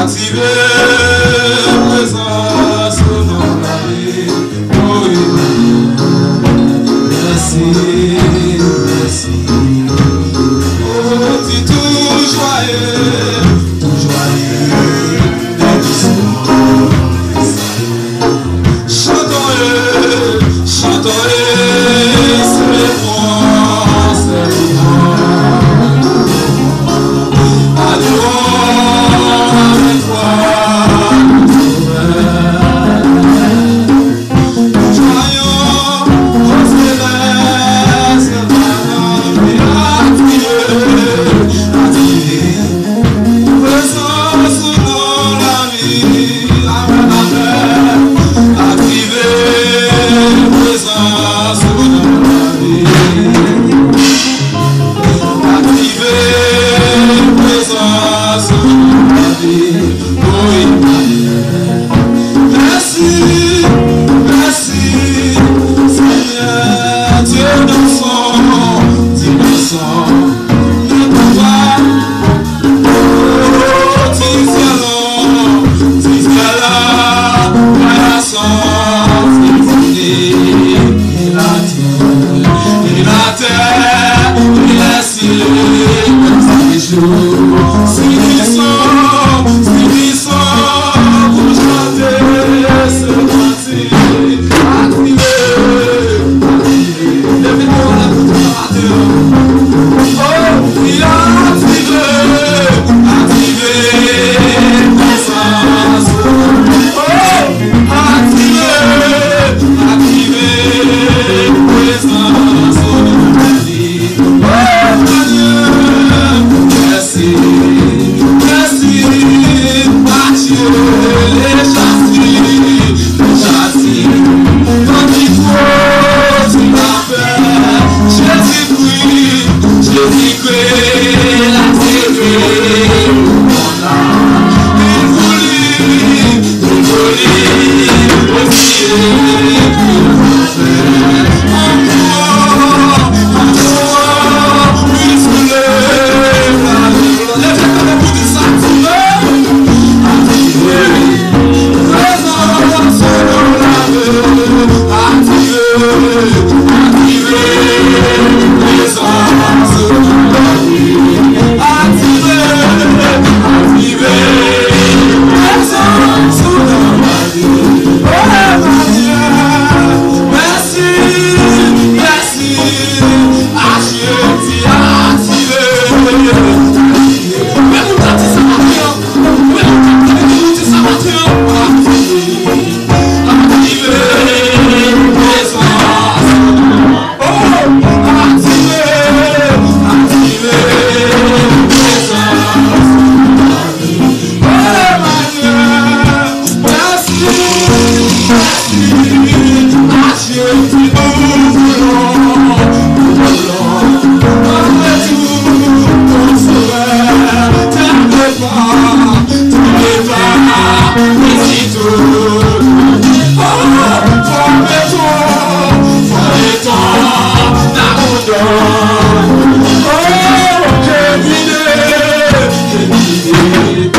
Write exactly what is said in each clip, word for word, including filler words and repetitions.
Aktive prezans ou nan lavi. Oh, mèsi, mèsi. Oh, ti tou jwaye, tou jwaye, e dousman. Chantons, chantons, célébrons, célébrons. Adorons avec foi le Sauveur. Joyons au céleste Paradis, active, active, présence dans la Amen, amen. Aktive prezans ou nan lavi. Aktive prezans ou nan lavi. Oh, Emmanuel. Mèsi, mèsi, Senyè. Dieu dansons, Dieu dansons. Mèt ou pa. Oh, ti vyolon, ti vyolon, kay la santi, e latè, e latè, e lèsyèl, sejou, si li son, si li son, pou chante, se Aktive, aktive, leve men w anlè pou tout sa maten an. Oh, aktive, aktive, prezans. Oh, aktive, aktive, prezans. Oh, Senyè, mèsi, mèsi, Matye, le chasi, le chasi, nan mikwo, ti lapè, Jezikri, Jezikri, la sere, li vouli, li vouli, osi, Mèsi, mèsi, Aje di aktive. Men moun k ap di sa maten an. Men moun k ap di sa maten an. Aktive, aktive, prezans. Oh, aktive, aktive, prezans. Oh, Emmanuel, mèsi, mèsi, Matye, ti boulon, boulon, apre tou, bon Sovè, tèl depa, tèl depa, mèsi tou. Oh, fò beton, fò beton, nan abondans. Oh, ke vide, ke vide.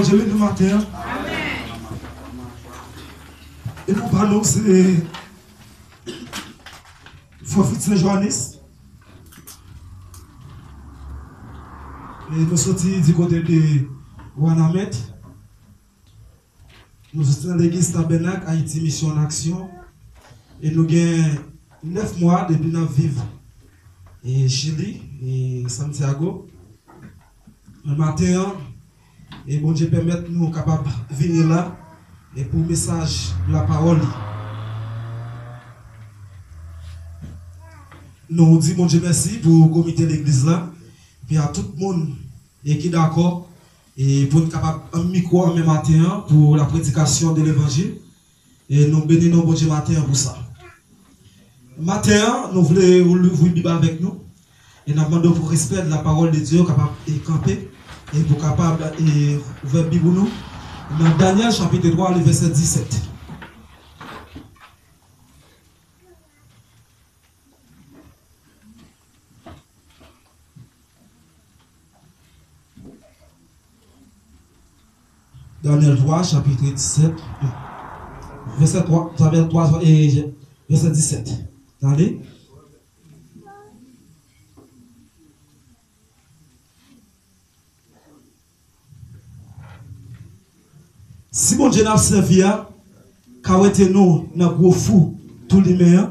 Bondye beni nou maten an. E papa nou se Fòfit Sen Jwanis. E nou soti di kote de Wanament. Nou soti nan legliz Tabènak Ayiti Misyon an Aksyon. E nou gen nèf mwa depi n ap viv e Chili, e Santiago. Nan maten an, e Bondye pèmèt nou kapab vini la e pou mesaj lapawòl li. Nou di Bondye mèsi pou komite legliz la, epi a tout moun e ki dakò e pou n kapab an mikwo an men maten an pou la predikasyon de levanjil. E nou beni non Bondye maten an pou sa. Maten an, nou vle ou louvri Bib avèk nou. E n ap mande w pou respè de la parole de Dieu, kapab e kanpe, e pou kapab e ouvè Bib ou nou. Nan Danyèl chapit twa, le vèsè disèt. Danyèl twa, chapit disèt, vèsè twa, Danyèl twa, e, vèsè disèt. Tande? Si Bondye n ap sèvi a ka wete nou nan gwo fou tou limen an,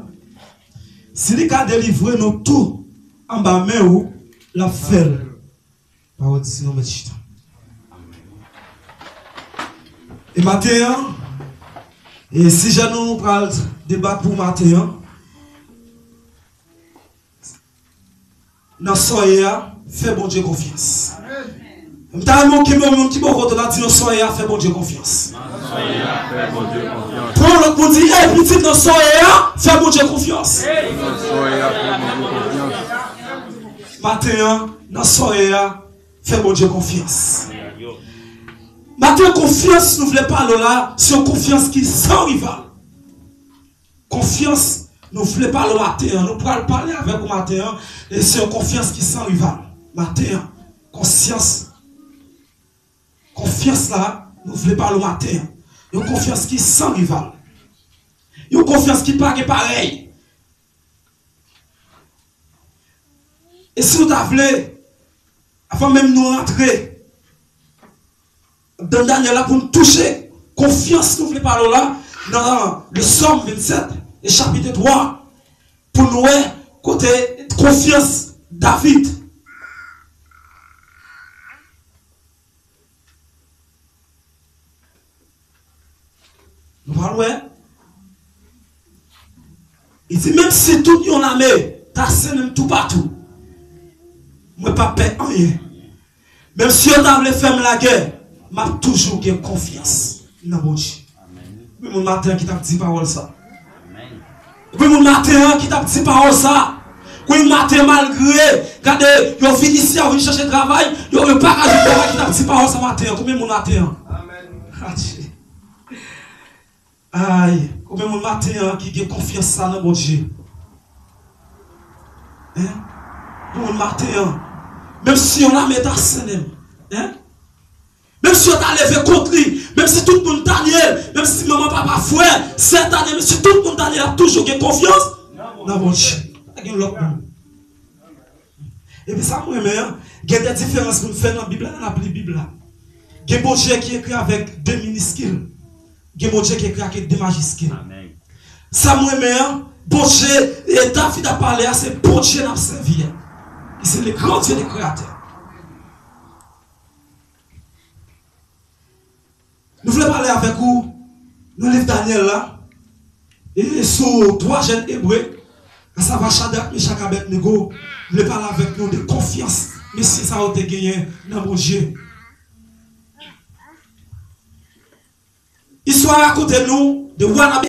si li ka delivre nou tou anba men ou, l ap fè l. Pawòl di, sinon mèt chita. E maten an, e sijè nou pral debat pou maten an, nan sa w ye a, fè Bondye konfyans. M ta renmen w kenbe yon moun ki bò kote w la, di, nan sa w ye a, fè Bondye konfyans. Nan sa w ye a, fè Bondye konfyans. Pran yon lòt moun, di, ey pitit, nan sa w ye a, fè Bondye konfyans. Nan sa w ye a, fè Bondye konfyans. Maten an, nan sa w ye a, fè Bondye konfyans. Maten an, konfyans nou vle pale w la, se yon konfyans ki san rival. Konfyans nou vle pale w maten an, nou pral pale avèk ou maten an, e se yon konfyans ki san rival. Maten an, konsyans, konfyans la, nou vle pale w maten an. Yon konfyans ki san rival. Yon konfyans ki pa gen parèy. E si nou ta vle, avan menm nou rantre dan Danyèl la pou n touche konfyans nou vle pale w la, nan le Sòm vennsèt e chapit twa, pou n wè kote konfyans David. Nou pral wè. Li di, menm si tout yon lame ta sennen m toupatou, mwen p ap pè anyen. Menm si yo ta vle fè m lagè, m ap toujou gen konfyans nan Bondye. Konbyen moun maten an ki t ap di pawòl sa? Konbyen moun maten an ki t ap di pawòl sa? Konbyen moun maten an, malgre, gade, yo vin isi a, yo vin chache travay, yo, yo pa ka jwenn travay, ki t ap di pawòl sa maten an? Konbyen moun maten an? Adje. Ay, konbyen moun maten an ki gen konfyans sa nan Bondye? Hein? Konbyen moun maten an? Menm si yon lame ta sennen m, hein? Menm si yo ta leve kont li, menm si tout moun ta nye l, menm si manman, papa, frè, sè ta nye l, menm si tout moun ta nye l, l ap toujou gen konfyans nan Bondye. Pa gen lòt moun. Epi sa m renmen an, gen de diferans pou n fè nan Bib la, lè n ap li Bib la. Gen Bondye ki ekri avèk de miniskil, gen Bondye ki ekri avèk de majiskil. Amèn. Sa m renmen an, Bondye, e David ap pale a, se Bondye n ap sèvi a, ki se le grand Dieu, le Créateur. Nou vle pale avèk ou nan liv Danyèl la, e sou twa jèn Ebre, asavwa Chadrak, Mechak, Abèdnego, nou vle pale avèk nou de konfyans mesye sa yo te genyen nan Bondye. Istwa rakonte nou de wa n ap